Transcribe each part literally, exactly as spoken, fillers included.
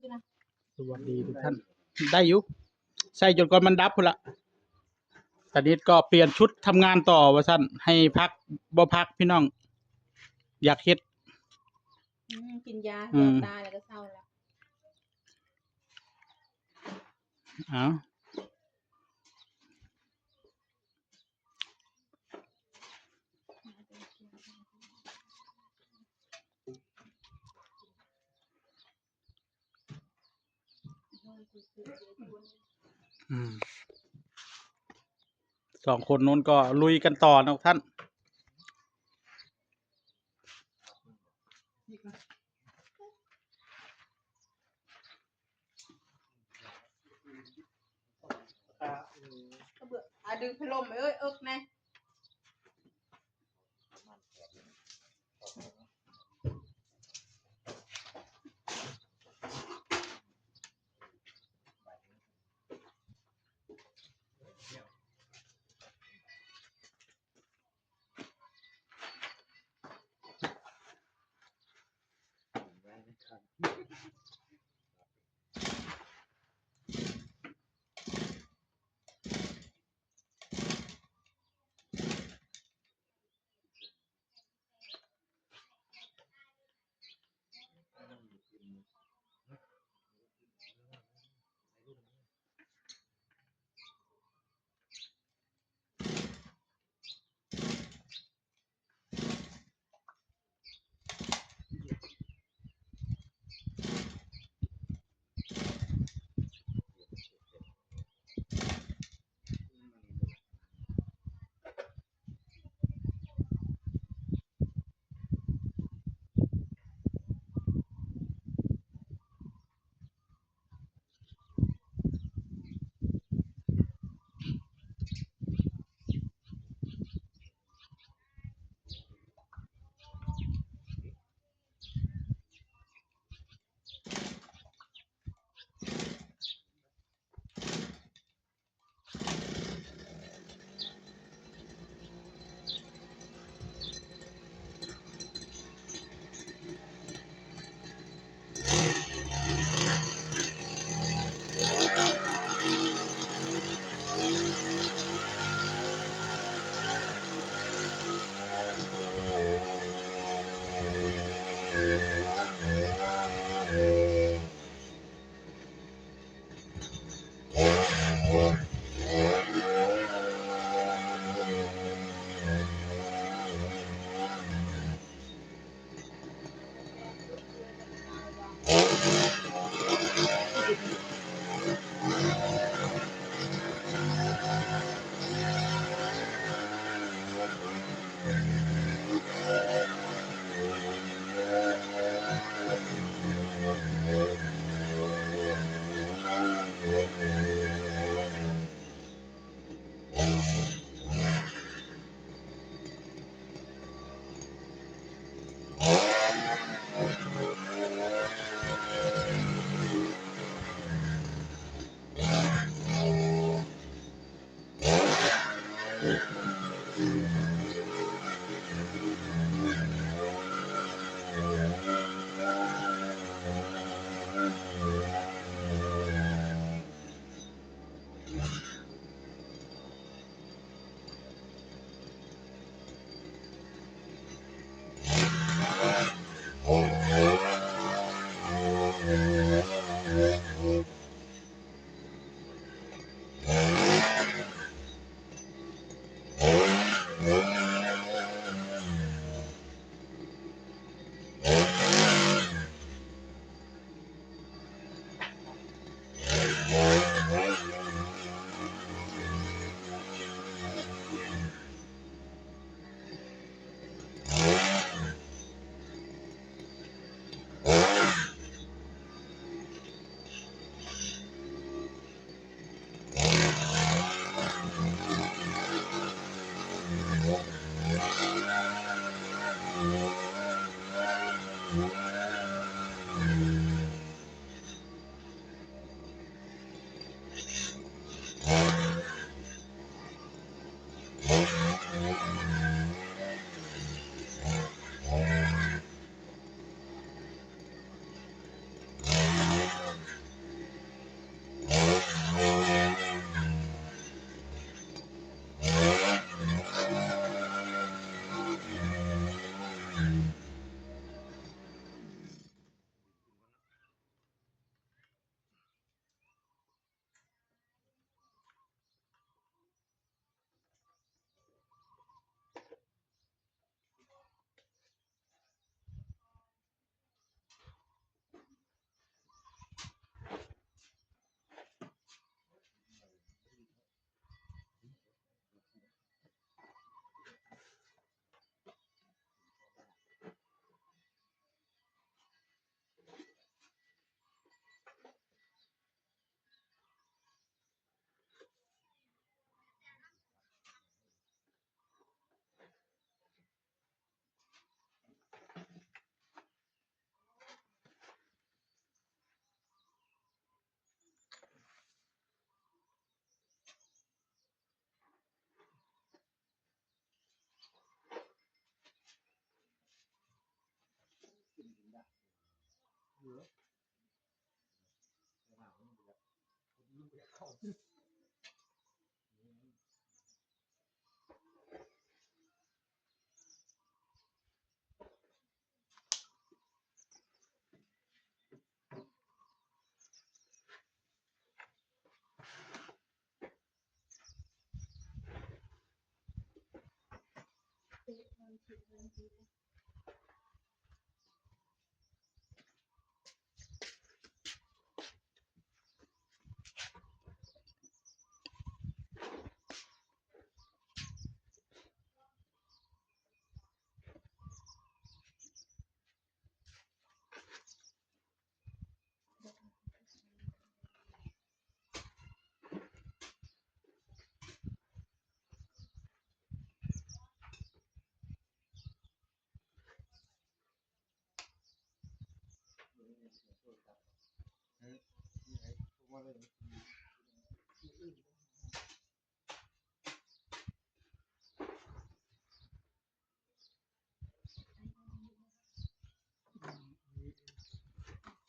สวัสดีทุกท่าน ได้อยู่ ใส่จนกว่ามันดับพุ้นละ ตานิดก็เปลี่ยนชุดทำงานต่อว่าซั่น ให้พัก บ่พักพี่น้อง อยากเฮ็ด อืม กินยา อืม แสบตาแล้วก็เซาแล้ว เอา อืม สองคนนู้นก็ลุยกันต่อนะท่าน กระเบื้อง อ่ะ ดึงพัดลม เอ้ย เอิกแน่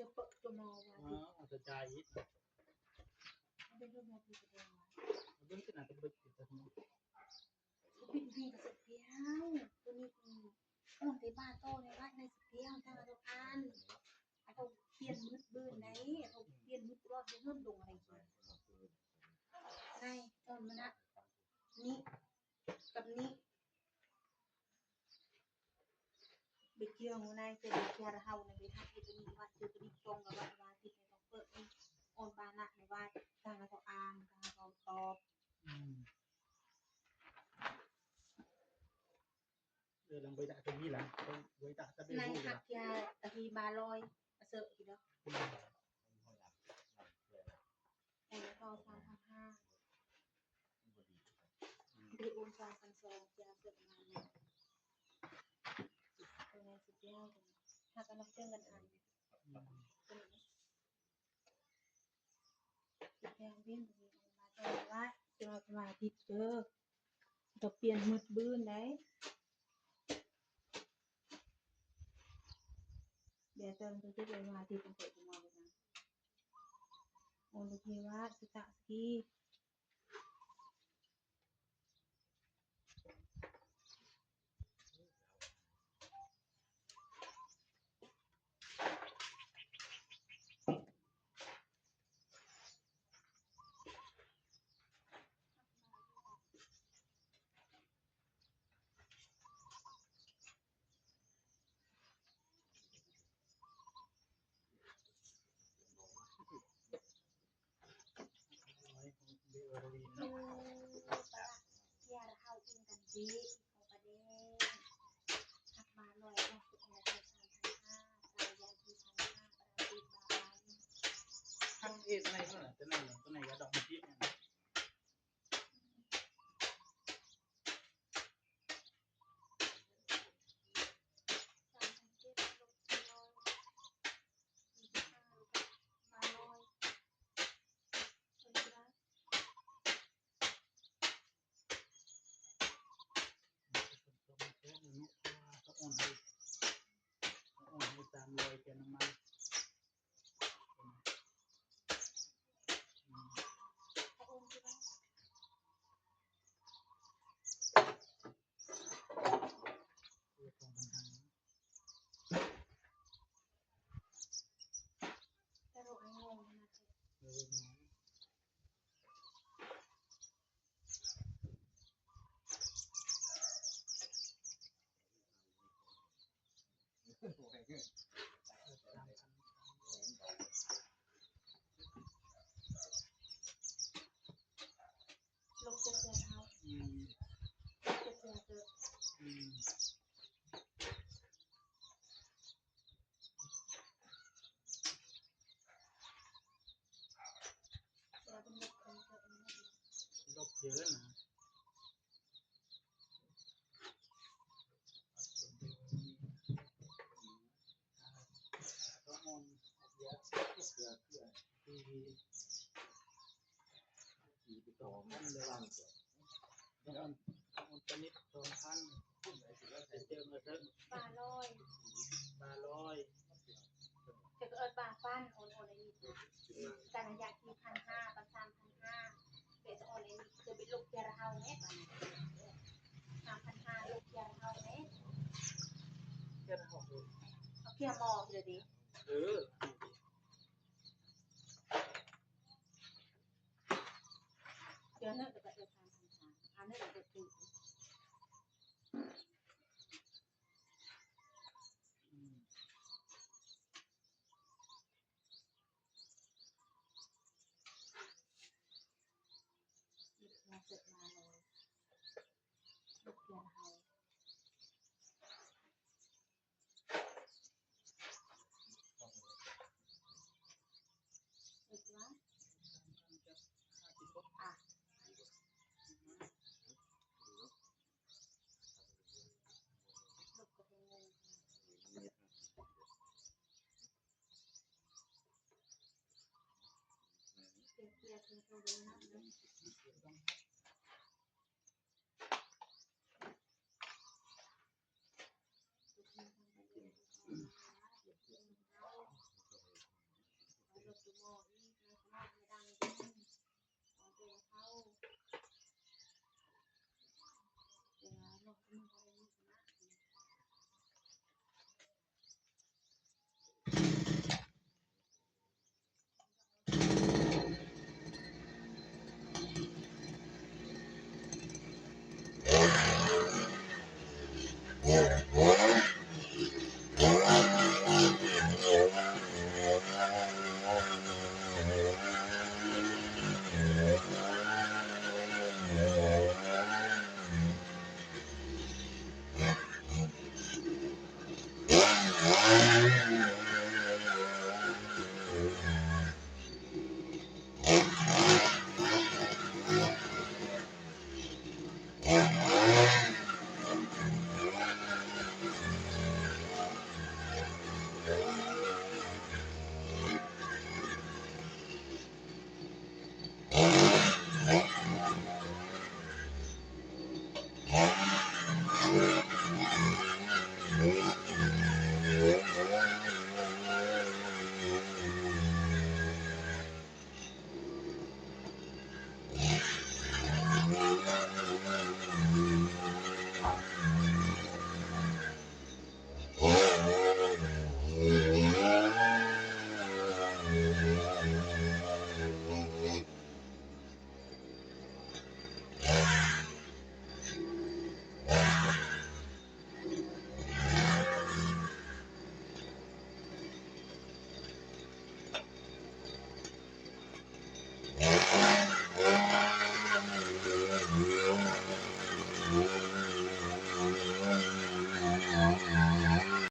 Cepet tuh mau. Ah, ada jahit. Ada juga di kedua. Ada kena tebet kita semua. Tapi di kesepian, ini, ini. Oh, di mata nih, Pak, nih sepian, kan ada kan. Atau pian mut ben, nih, atau pian mut rot, dia nundung lagi. Nih, tahun mana? Nih, กับนี้ ไปเที่ยวมื้อใด จะไปเที่ยวเฮานะ ไปหาที่ตัวนี้ว่า เจอตัวนี้ตรงกับว่า ว่าที่ในต้องเปิดนี่ โอนบานะในว่า ทางเราอ่าน ทางเราตอบ อืม เออ ลองไปด่าตัวนี้ล่ะ ไปด่าตะเบน ใน ลูก หั ล่ะ กยาตะฮีบาลอย เสิร์ฟทีเดียว อืม แต่ละทอสามพันห้า ได้โอนสองพันสอง จะเกิดมาเนี่ย เป็นไงสุดยอดเลย ถ้ากันรับเรื่องกันอ่าน เป็นไง สิแพงเวียนบ่มีเงินมาแต่ว่าจะมาสมาธิเด้อ ก็เปลี่ยนมืดบื้นได้ เดี๋ยวเติมตัวที่เป็นสมาธิเป็นเปิดตัวมาเลยนะ โอเคว่าสุตะสกี เออ ปะละ เสียเฮาอิงกันเด้ เขาประเด็น ทักมาหน่อยว่าสุดท้ายสามพันห้า ตายยาสี่พันห้า ปราจีนบาบาลี ทั้งเอสในนั่นแหละ ตัวไหนล่ะ ตัวไหนกระดอกมันติดเนี่ย สามพันเจ็ด ลบสี่ร้อย สี่สิบห้า ลบห้าร้อย ลบได้ สองแสนเนาะ เพราะว่าเขาโอนให้ เขาโอนให้สามร้อยแค่น้ำมัน อืม เขาโอนที่บ้าน เออ สองพันห้า แต่เราไอ้งงนะ เออ ลบเจ็ดเดือนเอา อืม ลบเจ็ดเดือนเจอ อืม ลบเยอะนะ ก็อ่อนเยอะ เยอะ เยอะ ที่ ที่สองมันเลย แล้วมัน มันชนิดสองพัน ไปเจอมาเถอะ บาลอย บาลอย จะเอิ้นบาฟัน โอน โอนอันนี้ แต่ละอย่างสี่พันห้า กับสามพันห้า ลูกเกียร์เฮาเนี่ยตอนนี้สามพันห้าลูกเกียร์เฮาเนี่ย เจ้าของ เอาเกียร์มอเลยดิ เออ เกียร์เนี่ยก็จะเป็นสามพันห้าอันนี้ก็จะเป็น หยิบมาเสร็จมาเลยลูกเกียร์เฮาเสร็จแล้วอ่ะลูกกระเทียมเงินเกียร์เกียร์เกียร์เกียร์เกียร์ Thank you.